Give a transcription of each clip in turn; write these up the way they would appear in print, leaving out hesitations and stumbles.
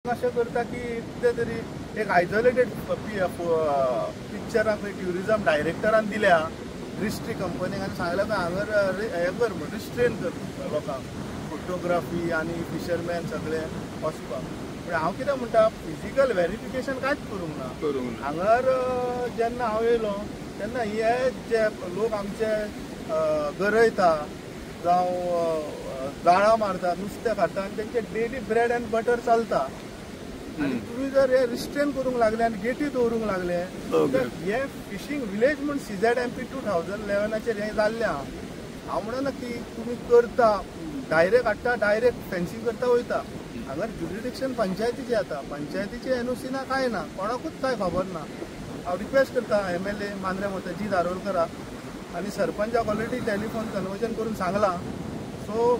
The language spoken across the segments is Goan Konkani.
अशें करता की कितें तरी एक आयसोलेटेड पिक्चराक ट्युरिजम डायरेक्टरान दिल्या रिस्ट्री कंपनीक आनी सांगलें खंय हांगर हें कर म्हण रिस्ट्रेन कर लोकांक फोटोग्राफी आनी फिशरमॅन सगळे वचपाक. पूण हांव कितें म्हणटा, फिजिकल वेरिफिकेशन कांयच करूंक ना. हांगर जेन्ना हांव येयलो तेन्ना हे जे लोक आमचे गरयता जावं जाळां मारता, नुस्तें खाता आनी तेंचे डेली ब्रेड अँड बटर चलता. आनी तुमी जर हे रिस्ट्रेन करूंक लागले आनी गेटी दवरूंक लागले तर हे फिशींग विलेज म्हूण CZMP 2011 हें जाल्लें आहा. हांव म्हणना की तुमी करता डायरेक्ट हाडटा, डायरेक्ट फेन्सींग करता वयता. हांगर ज्युरिडिक्शन पंचायतीचें येता, पंचायतीचें NOC ना, कांय ना, कोणाकूच कांय खबर ना. हांव रिक्वेस्ट करता MLA Mandrem जी धारोलकराक आनी सरपंचाक ऑलरेडी टेलिफोन कन्वर्जन करून सांगलां. सो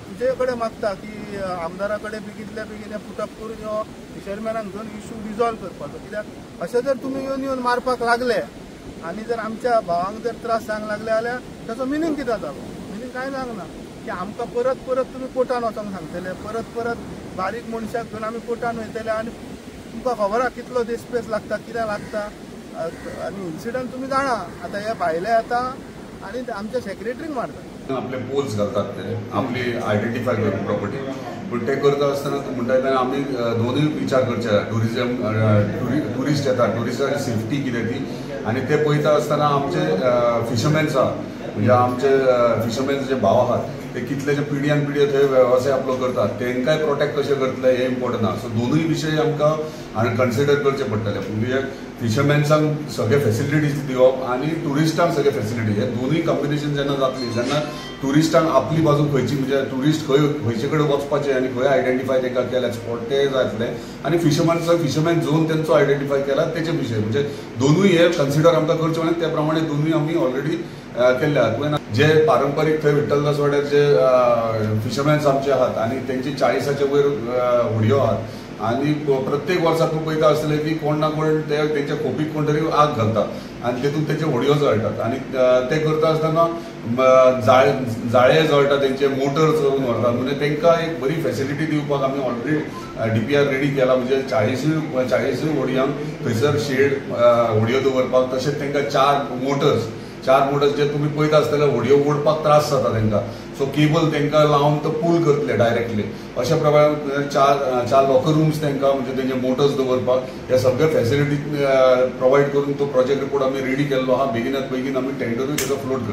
तुजे कडेन मागता की आमदारा कडेन बेगींतल्या बेगीन हें पुटअप करून यो फिशरमॅनांक घेवन इशू रिजॉल्व करपाचो. कित्याक अशें जर तुमी येवन येवन मारपाक लागले आनी जर आमच्या भावांक जर त्रास जावंक लागले जाल्यार ताचो मिनींग कितें जातालो? मिनींग कांय जावंक ना की आमकां परत परत तुमी कोर्टान वचोंक सांगतले, परत परत बारीक मनशाक घेवन आमी कोर्टान वयतले आनी तुमकां खबर आहा कितलो देशपेस लागता, कितें लागता. आनी इन्सिडंट तुमी जाणा, आतां हे भायले येता आनी आमच्या सेक्रेटरीक मारता. आपले पोल्स घालतात ते आपली आयडेंटिफाय करून प्रॉपर्टी, पूण ते करता आसतना तूं म्हणटा तेन्ना आमी दोनूय विचार करचे, टुरिजम ट्युरिस्ट येता, ट्युरिस्टाची सेफ्टी कितें ती, आनी ते पळयता आसतना आमचे फिशरमॅन्स आहा, म्हणजे आमचे फिशरमॅन्स जे भाव आहात ते कितलेशे पिढ्यान पिढ्यो थंय वेवसाय आपलो करतात, तेंकांय प्रोटेक्ट कशें करतले हें इम्पॉर्टंट आहा. सो दोनूय विशय आमकां कन्सिडर करचे पडटले, म्हणजे फिशरमॅन्सांक सगळे फेसिलिटीज दिवप आनी ट्युरिस्टांक सगळे फेसिलिटीज, हे दोनूय कॉम्बिनेशन जेन्ना जातली तेन्ना ट्युरिस्टांक आपली बाजू खंयची, म्हणजे ट्युरिस्ट खंय खंयचे कडेन वचपाचें आनी खंय आयडेंटिफाय तांकां केल्या स्पॉट ते जातले, आनी फिशरमॅन्सांक फिशरमॅन झोन तेंचो आयडेंटिफाय केला तेचे विशय, म्हणजे दोनूय हे कन्सिडर आमकां करचे आनी त्या प्रमाणे दोनूय आमी ऑलरेडी केल्ले आहात. जे पारंपरीक थंय विठ्ठलदास वाड्यार जे फिशरमॅन्स आमचे आहात आनी तेंची 40 वयर होडयो आहात आनी प्रत्येक वर्सा तूं पळयता आसतलें की कोण ना कोण ते तेंच्या खोपीक कोण तरी आग घालता आनी तेतून तेंचे होडयो जळटात आनी ते करता आसतना जाळे जळटा, तेंचे मोटर चलोवन व्हरतात. म्हणजे तेंकां एक बरी फेसिलिटी दिवपाक आमी ऑलरेडी DPR ready केला. म्हणजे 40 होडयांक थंयसर शेड होडयो दवरपाक, तशेंच तेंकां चार मोटर्स जे तुमी पळयता आसतले होडयो ओडपाक त्रास जाता तेंकां, सो केबल तेंकां लावन तो पूल करतले डायरेक्टली. अशा प्रमाणे चार लॉकर रुम्स तेंकां, म्हणजे तेंचे मोटर्स दवरपाक, हे सगळे फेसिलिटी प्रोवायड करून तो प्रोजेक्ट रिपोर्ट आमी रेडी केल्लो आहा. बेगिनात बेगीन आमी टेंडरूय तेजो फ्लोट करतले.